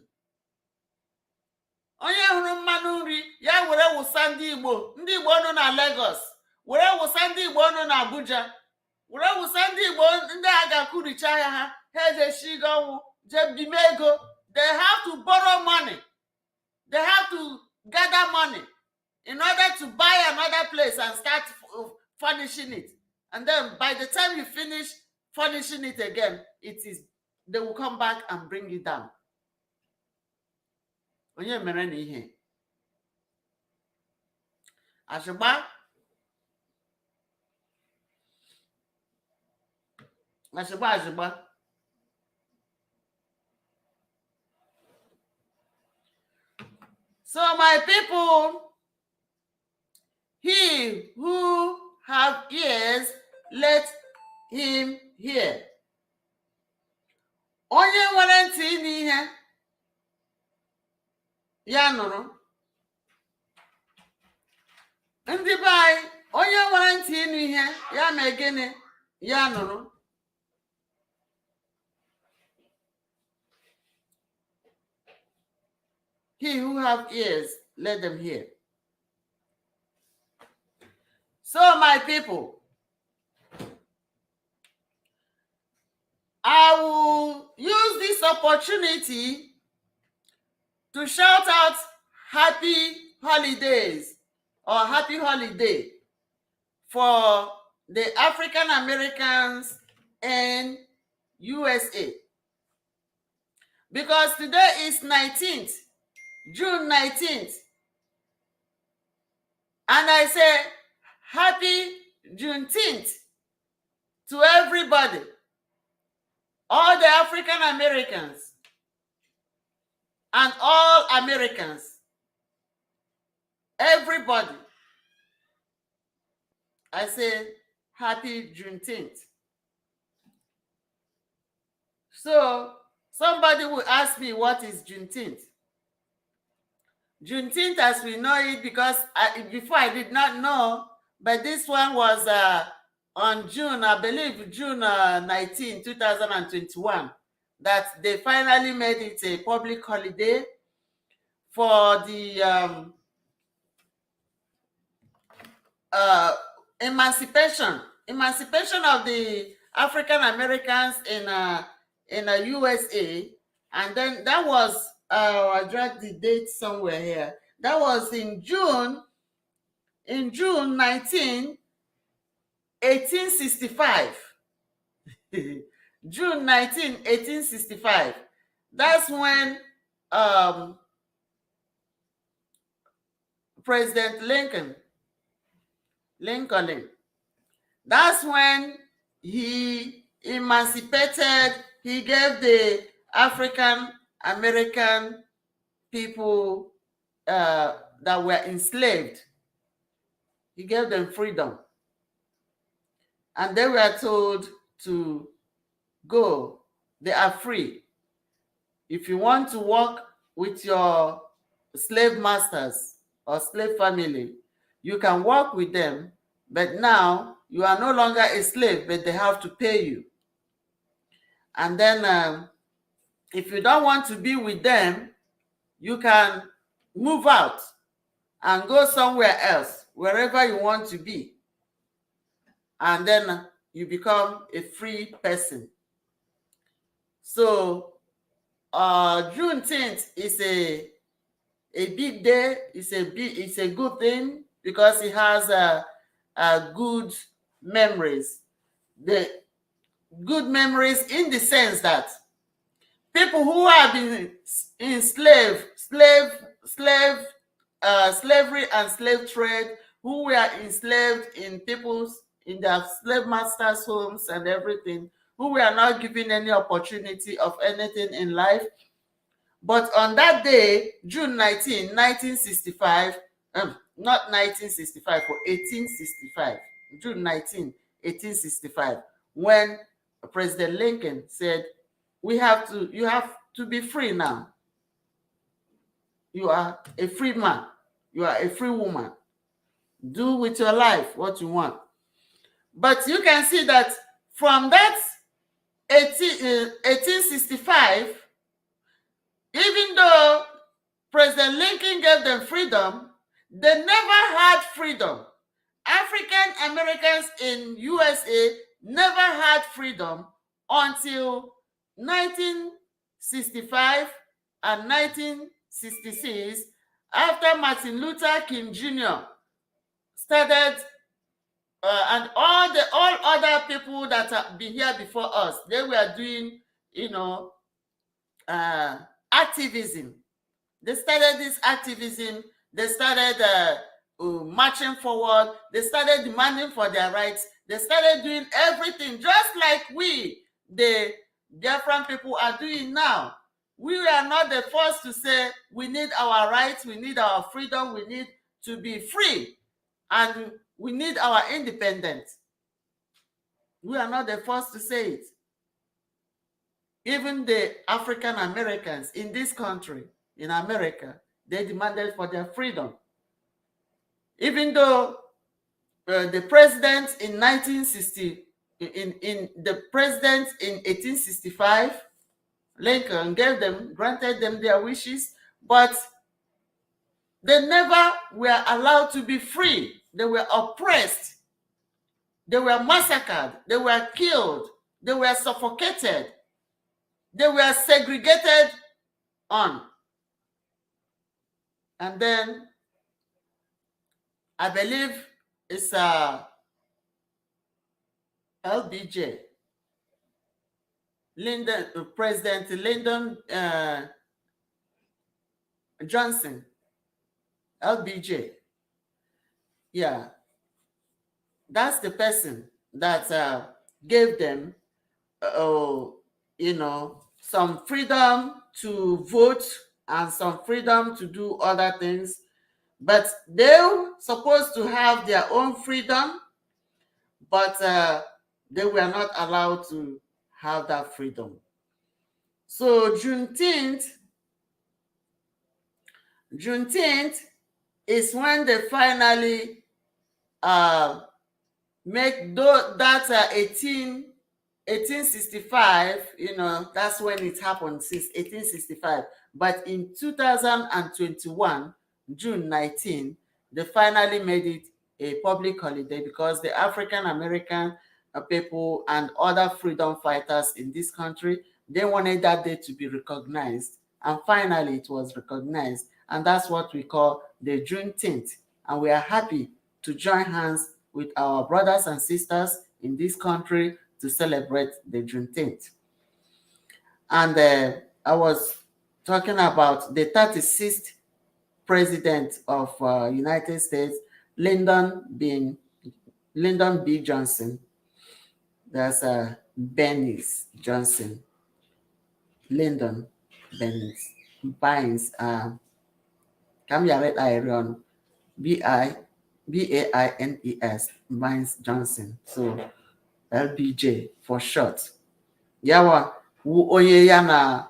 Onye hụrụ mmanụ nri ya were wụsa ndị Igbo, ndị Igbo nọ na Lagos, were wụsa ndị Igbo nọ na Abuja, were wụsa ndị Igbo ndị a ga-akụricha ahịa ha. Ha ejeshigo ọnwụ jee bime ego. They have to borrow money, they have to gather money in order to buy another place and start furnishing it. And then by the time you finish furnishing it again, it is they will come back and bring it down. Onye mere na ihe azịgba azịgba azịgba? So my people, he who have ears, let him hear. Onye nwere ntị ịnụ ihe, ya nụrụ. Ndị be anyị, onye nwere ntị ịnụ ihe, ya mee gịnị? Ya nụrụ. He who have ears, let them hear. So my people, I will use this opportunity to shout out happy holidays or happy holiday. for the African Americans in USA. Because today is 19th, June 19th. And I say, happy Juneteenth to everybody, all the African Americans and all Americans, everybody. I say, happy Juneteenth. So somebody will ask me, what is Juneteenth? Juneteenth, as we know it, because before I did not know, but this one was on June, I believe, June 19, 2021, that they finally made it a public holiday for the emancipation of the African Americans in the USA, and then that was I dragged the date somewhere here. That was in June 19, 1865. June 19, 1865. That's when President Lincoln, that's when he emancipated, he gave the African American people that were enslaved, he gave them freedom. And they were told to go, they are free. If you want to work with your slave masters or slave family, you can work with them, but now you are no longer a slave, but they have to pay you. And then if you don't want to be with them, you can move out and go somewhere else, wherever you want to be. And then you become a free person. So Juneteenth is a big day. It's a good thing because it has a good memories. The good memories in the sense that people who have been enslaved, slavery and slave trade, who were enslaved in their slave masters' homes and everything, who were not given any opportunity of anything in life. But on that day, June 19, 1965, not 1965, but 1865, June 19, 1865, when President Lincoln said, you have to be free now. You are a free man. You are a free woman. Do with your life what you want. But you can see that from that 1865, even though President Lincoln gave them freedom, they never had freedom. African Americans in USA never had freedom until 1965 and 1966, after Martin Luther King Jr. started and all other people that have been here before us, they were doing activism. They started this activism. They started marching forward. They started demanding for their rights. They started doing everything just like we, the Biafran people, are doing now. We are not the first to say we need our rights, we need our freedom, we need to be free, and we need our independence. We are not the first to say it. Even the African Americans in this country, in America, they demanded for their freedom. Even though the president in 1960, in the president in 1865, Lincoln gave them, granted them their wishes, but they never were allowed to be free. They were oppressed. They were massacred. They were killed. They were suffocated. They were segregated on. And then I believe it's LBJ, Lyndon, President Lyndon Johnson, LBJ. Yeah, that's the person that gave them, some freedom to vote and some freedom to do other things. But they were supposed to have their own freedom, but they were not allowed to have that freedom. So Juneteenth is when they finally make that 1865, that's when it happened, since 1865. But in 2021, June 19, they finally made it a public holiday because the African American people and other freedom fighters in this country, they wanted that day to be recognized. And finally, it was recognized. And that's what we call the Juneteenth. And we are happy to join hands with our brothers and sisters in this country to celebrate the Juneteenth. And I was talking about the 36th president of United States, Lyndon B. Johnson. That's Bernice Johnson. Lyndon Benz Bines. Ka m ghara ịkpagharị ọnụ. B I B A I N E S, Bines Johnson. So LBJ for short. Yawa wu onye ya na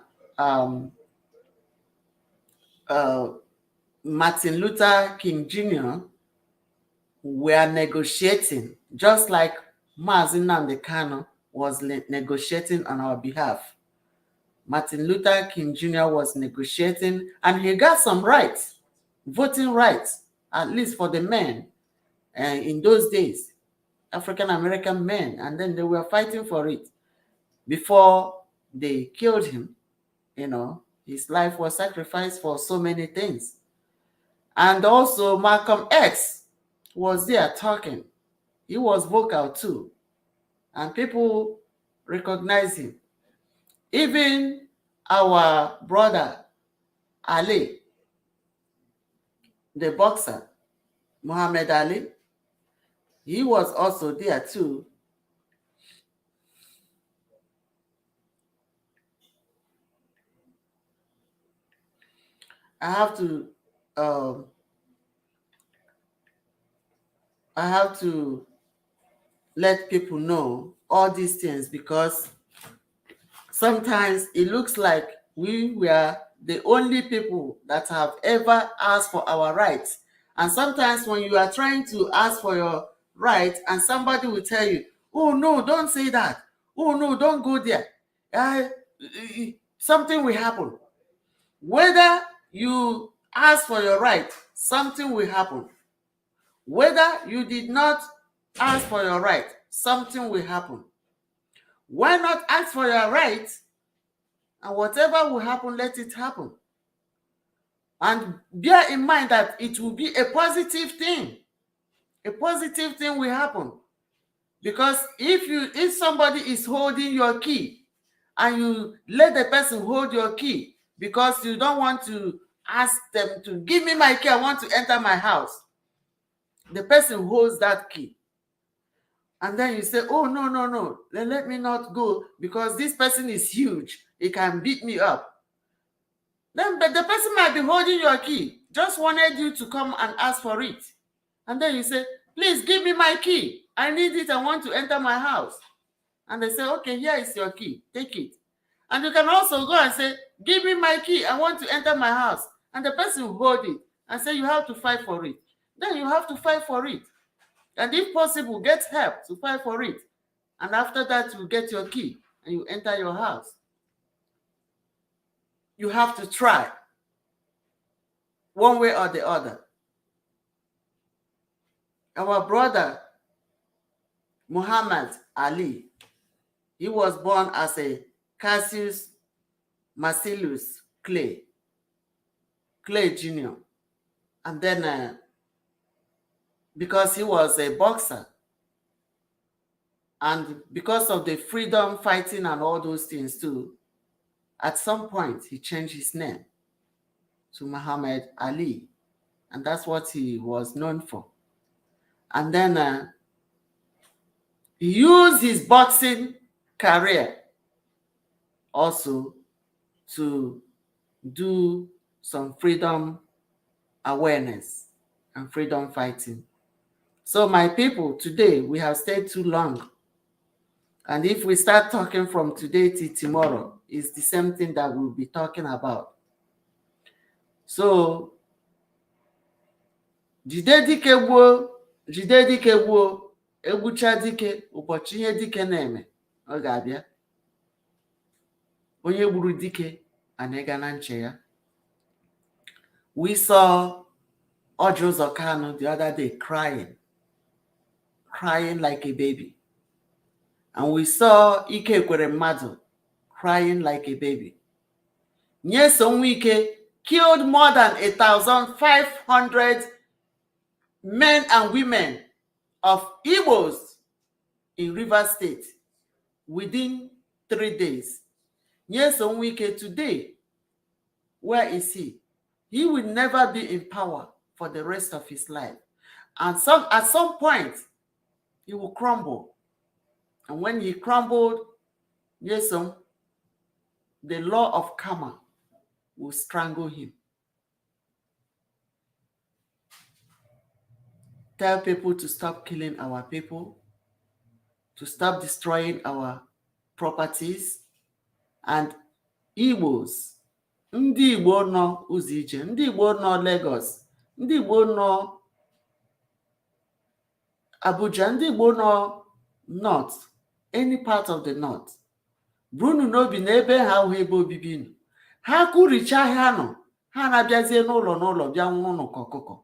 Martin Luther King Jr. were negotiating, just like Mazi Nnamdi Kanu was negotiating on our behalf. Martin Luther King Jr. was negotiating and he got some rights, voting rights, at least for the men in those days, African American men, and then they were fighting for it before they killed him. His life was sacrificed for so many things. And also Malcolm X was there talking. He was vocal too. And people recognize him. Even our brother Ali, the boxer, Muhammad Ali, he was also there too. I have to let people know all these things because sometimes it looks like we were the only people that have ever asked for our rights. And sometimes when you are trying to ask for your right and somebody will tell you, "Oh no, don't say that. Oh no, don't go there. Something will happen." Whether you ask for your right, something will happen. Whether you did not ask for your right, something will happen. Why not ask for your right? And whatever will happen, let it happen. And bear in mind that it will be a positive thing. A positive thing will happen. Because if somebody is holding your key and you let the person hold your key because you don't want to ask them to give me my key, I want to enter my house. The person holds that key. And then you say, "Oh, no, no, no, let me not go because this person is huge. He can beat me up." Then, but the person might be holding your key, just wanted you to come and ask for it. And then you say, "Please give me my key. I need it. I want to enter my house." And they say, "Okay, here is your key. Take it." And you can also go and say, "Give me my key. I want to enter my house." And the person will hold it and say, "You have to fight for it." Then you have to fight for it. And if possible, get help to fight for it. And after that, you get your key and you enter your house. You have to try one way or the other. Our brother, Muhammad Ali, he was born as a Cassius Marcellus Clay Jr. And then because he was a boxer, And because of the freedom fighting and all those things too, at some point he changed his name to Muhammad Ali. And that's what he was known for. And then he used his boxing career also to do some freedom awareness and freedom fighting. So, my people, today we have stayed too long. And if we start talking from today till tomorrow, it's the same thing that we'll be talking about. So, jide dike gbuo, jide dike gbuo, egbucha dike, ụbọchị ihe dike na-eme, ọ ga-abịa. Onye gburu dike, anịga na nche ya. We saw Orji Uzor Kalu the other day crying, crying like a baby. And we saw Ike Ekweremadu crying like a baby. Nyesom Wike killed more than 1,500 men and women of Igbos in Rivers State within 3 days. Nyesom Wike today, where is he? He will never be in power for the rest of his life. And at some point, he will crumble. And when he crumbled, Nyesom, the law of karma will strangle him. Tell people to stop killing our people, to stop destroying our properties, and Igbos, ndị Igbo nọ ụzọ ije, ndị Igbo nọ Lagos, ndị Igbo nọ Abuja, ndị Igbo nọ North, any part of the North. Burunu n'obi na ebe ha ahụ ebe obibi nọ. Ha kụricha ahịa nọ, ha na-abịazie n'ụlọ n'ụlọ bịa nwụrụ unu ka ọkụkọ.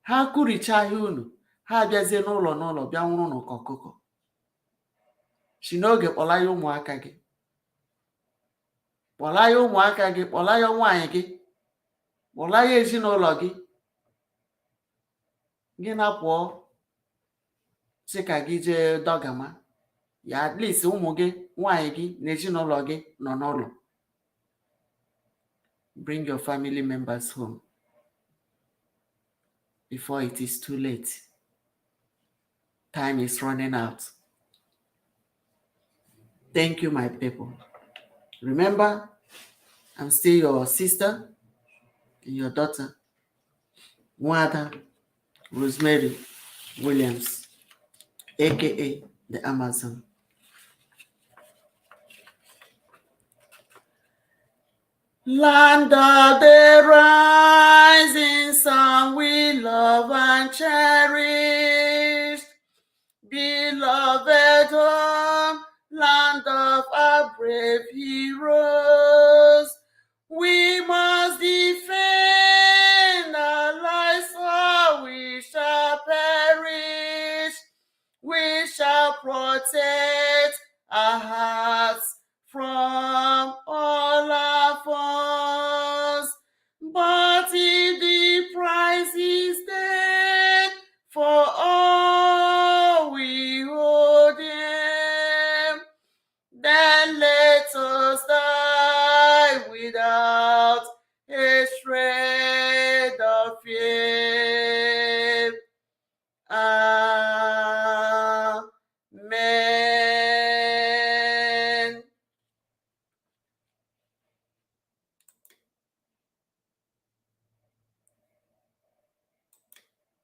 Ha kụricha ahịa unu, ha abịazie n'ụlọ n'ụlọ bịa nwụrụ unu ka ọkụkọ. Si n'oge kpọlaya ụmụaka gị, kpọlaya ụmụaka gị, kpọlaya nwaanyị gị, kpọlaya ezinụlọ gị. Gị na-pụọ sị ka gị jee dọgama ya, at least ụmụ gị, nwaanyị gị na ezinụlọ gị nọ n'ụlọ. Bring your family members home before it is too late. Time is running out. Thank you, my people. Remember, I'm still your sister and your daughter, Nwada Rosemary Williams, aka the Amazon. Land of the rising sun, we love and cherish. Beloved home, land of our brave heroes. We must defend our lives or we shall perish. We shall protect our